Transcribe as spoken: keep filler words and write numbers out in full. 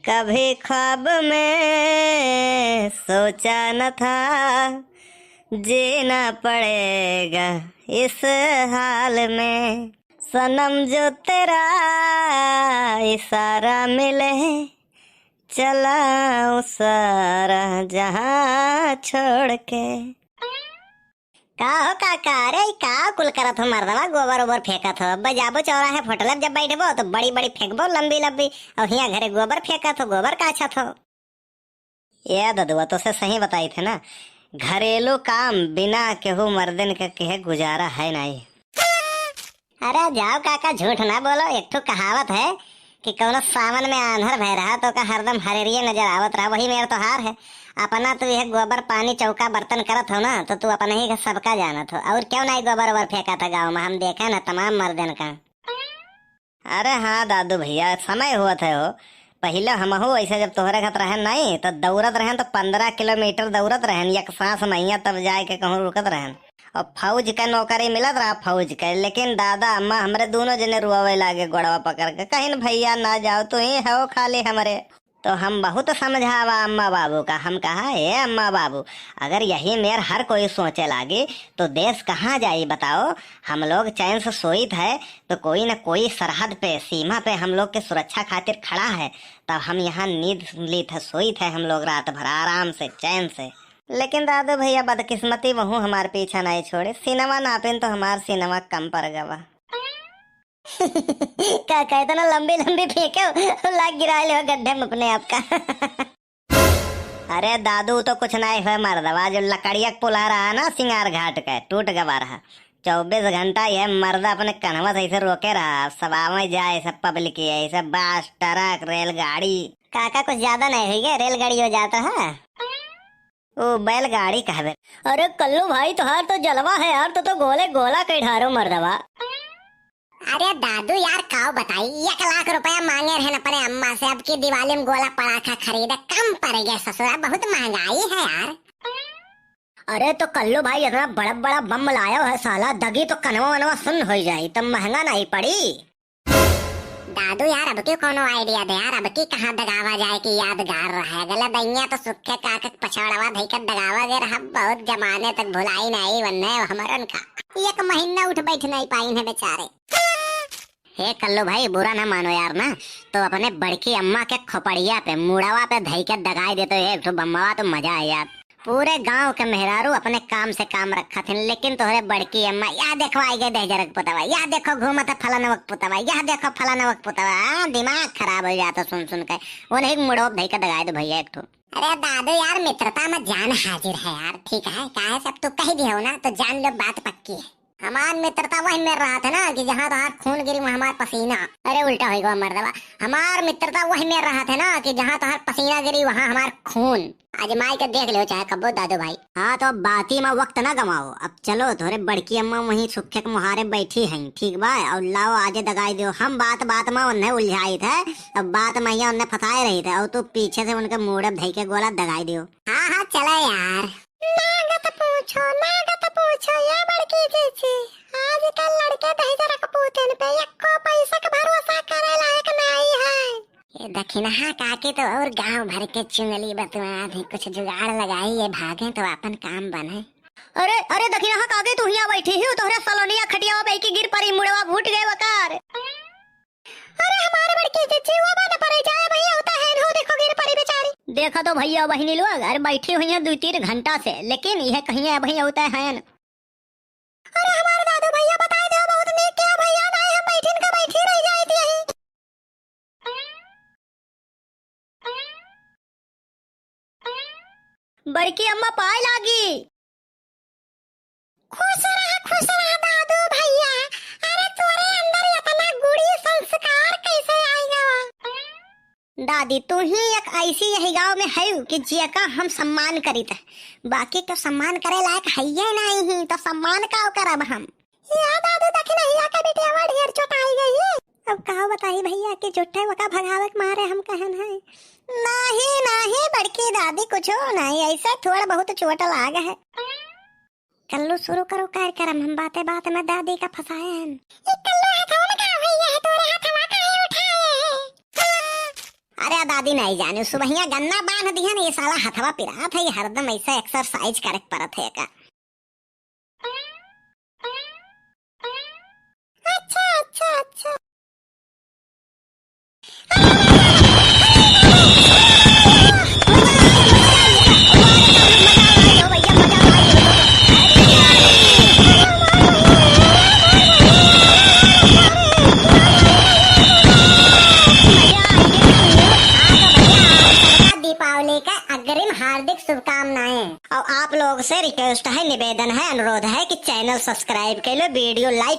कभी ख्वाब में सोचा न था, जीना पड़ेगा इस हाल में। सनम जो तेरा इशारा मिले, चला सारा जहां छोड़ के। का हो काका, अरे ई का कुल करत हो मर्दवा, गोबर ओबर फेंकत हो? अब जाबो चौराहे फोटले जब बैठबो तो बड़ी बड़ी फेंकबो लंबी लंबी, और हियां घरे गोबर फेंकत हो, गोबर काछत हो। ए ददुआ, तोसे सही बताई थे ना, घरेलू काम बिना केहू मर्दन के किहे गुजारा है नाई। अरे जाओ काका, झूठ ना बोलो। एक ठो कहावत है कि कौनो सावन में आंधर भय रहा तो का हरदम हरेरिये नजर आवत रहा, वही मेर तोहार है। अपना तू यह गोबर पानी चौका बर्तन करत हो ना, तो तू अपने ही का सबका जानत हो। और क्यों नहीं गोबर ओबर फेंका था गाँव में, हम देखे ना तमाम मर्दन का। अरे हाँ दादू भैया, समय होत है हो। पहिले हमहू ऐसे जब तोहरे खत रहन नहीं, तो दौड़त रहन, तो पन्द्रह किलोमीटर दौड़त रहन एक सांस में, तब जाए के कहूँ रुकत रहन। और फौज का नौकरी मिलत रहा फौज के, लेकिन दादा अम्मा हमरे दोनों जने रोवे लागे गोड़वा पकड़ के, कहिन भैया ना जाओ, तू ही हो खाली हमरे। तो हम बहुत समझावा अम्मा बाबू का, हम कहा, "हे अम्मा बाबू, अगर यही मेर हर कोई सोचे लागी तो देश कहाँ जाई बताओ? हम लोग चैन से सोइत है तो कोई न कोई सरहद पे, सीमा पे हम लोग के सुरक्षा खातिर खड़ा है, तब हम यहाँ नींद लीत है, सोइत है हम लोग रात भर आराम से, चैन से।" लेकिन दादू भैया बदकिस्मती वहू हमार पीछा नहीं छोड़े, सिनवा नापिन तो हमार सिनवा कम पड़ गवा। का, का इतना लंबी लंबी फेंके हो, लाग गिरा ले हो गड्ढे में अपने आप का। अरे दादू, तो कुछ नहीं हुए मर्दवा, जो लकड़िया के पुला रहा ना सिंगार घाट का, टूट गवा रहा। चौबीस घंटा यह मर्दा अपने कन्हवा से ऐसे रोके रहा, सब आवे जाए, सब पब्लिक है, सब बस, ट्रक, रेलगाड़ी। काका, कुछ ज्यादा नहीं हुई है, रेलगाड़ियो जात रहा। ओ बैलगाड़ी कहबे। अरे कल्लू भाई, तोहार तो जलवा है यार, तो, तो गोले गोला कई ढारो मर्दवा। अरे दादू यार, काव बताई, एक लाख रुपया मांगे रहन अपने अम्मा से, अब की दिवाली में गोला पड़ाखा खरीदे, कम पड़ गया ससुरा, बहुत महंगाई है यार। अरे तो कल्लू भाई, इतना बड़ा बड़ा बम लायो है साला, दगी तो कनवा वनवा सुन्न होई जाई, तब महंगा नहीं पड़ी। दादू यार, अब की कोनो idea दे यार, अब की कहाँ दगावा जाए कि यादगार रहे। गले दइया तो सुखे काका के पछाड़वा धई के दगावा गए रहा, बहुत जमाने तक भुलाई नहीं वन्ने हमरन का। एक महीना उठ बैठ नहीं पाई है बेचारे। हे कल्लू भाई, बुरा ना मानो यार ना, तो अपने बड़की अम्मा के खोपड़िया पे, मुड़वा पे धई के दगाई देतो एक ठो बम्मवा, तो मजा आ जात। पूरे गांव के मेहरारू अपने काम से काम रखत हन, लेकिन तोहरे बड़की अम्मा, "या देखो आई गए दहिजरक पुतवा, या देखो घूमत है फलानवक पुतवा, या देखो फलानवक पुतवा।" हाँ, दिमाग खराब हो जाता सुन सुन के। वो नहीं मुड़वा पे धई के दगाई दो भैया एक ठो। अरे दादू यार, मित्रता में जान हाजिर है यार, ठीक है, काहे सब तू कह दियो ना, तो जान लो बात पक्की है। हमार मित्रता वही में रहत है ना कि जहाँ तोहार खून गिरी वहाँ हमार पसीना। अरे उल्टा होई गवा मर्दवा, हमार मित्रता वही में रहत है ना कि जहाँ तोहार पसीना गिरी वहाँ हमार खून। आजमाई के देख लियो चाहे कब्बो दादू भाई। हाँ तो अब बाती में वक्त ना गवाओ, अब चलो तोहरे बड़की अम्मा वहीं सुखे के मुहारे बैठी हैं, ठीक बा? और लाओ आजे दगाई दियो, हम बात बात में उन्हें उलझाई थे, अब बात में यहाँ उन्हें फंसाए रही थे और तू पीछे से उनके मूड़े धई के गोला दगाई दियो। हाँ हाँ चलो यार। लागत पूछो, लागत पूछो, ये बड़की जीजी, आजकल लड़के दहिजरा कपूतन पे एको पैसा का भरोसा करे लायक नाई है। ये दखिनहा काकी तो और गांव भर के चुंगली बतवा दी, कुछ जुगाड़ लगाई, ये भागे तो अपन काम बने। अरे, अरे दखिनहा काकी, तू हियां बैठी हो, तोहरे सलोनिया खटियावा पे की गिर परी, मुड़वा फूट गए वकार। अरे हमारे बड़की जीजी, वो बा न परे जाए भैया, होता है, हो देखो गिर परी बेचारी। देखा तो भैया बहिनी लोग, अरे बैठी हुई हैं दो तीन घंटा से, लेकिन यह कहीं है भैया होता है। अरे हमारे दादू भैया बताए दो, बहुत नीक किया भैया, नहीं हम बैठिन का बैठी रह जाए थी यही। बड़की अम्मा पाए लागी। खुश रहा, खुश रहा दादू भैया। अरे तोरे अंदर इतना गुड़ी संस्कार कैसे आई गवा? दादी, तू ही एक ऐसी यही गांव में है कि जियका हम सम्मान करीत है, बाकी तो सम्मान करे लायक है ही नहीं, तो सम्मान का करब हम? या दादू, दखिनहिया के बिटियावा ढेर चोटाई गई। अब का बताई भैया कि झूठे वका भगावे के मारे हम कहन है। नाही, नाही बड़की दादी, कुछो नाही, ऐसे थोड़ा बहुत चोट लाग है। कल्लू शुरू करो कार्यक्रम, हम बाते बात में दादी का फंसाए हैं। ई कल्लू हथवा में का हुई है, तोरे हथवा काहे उठाए है? अरे दादी, नहीं जाने, सुबहिया गन्ना बांध दिहन, ये साला हथवा पिरात है, ये हरदम ऐसा exercise करे के परत है का। अच्छा, अच्छा, अच्छा। दीपावली का अग्रिम हार्दिक शुभकामनाएं। और आप लोग से request है, निवेदन है, अनुरोध है कि channel subscribe कर लो, video like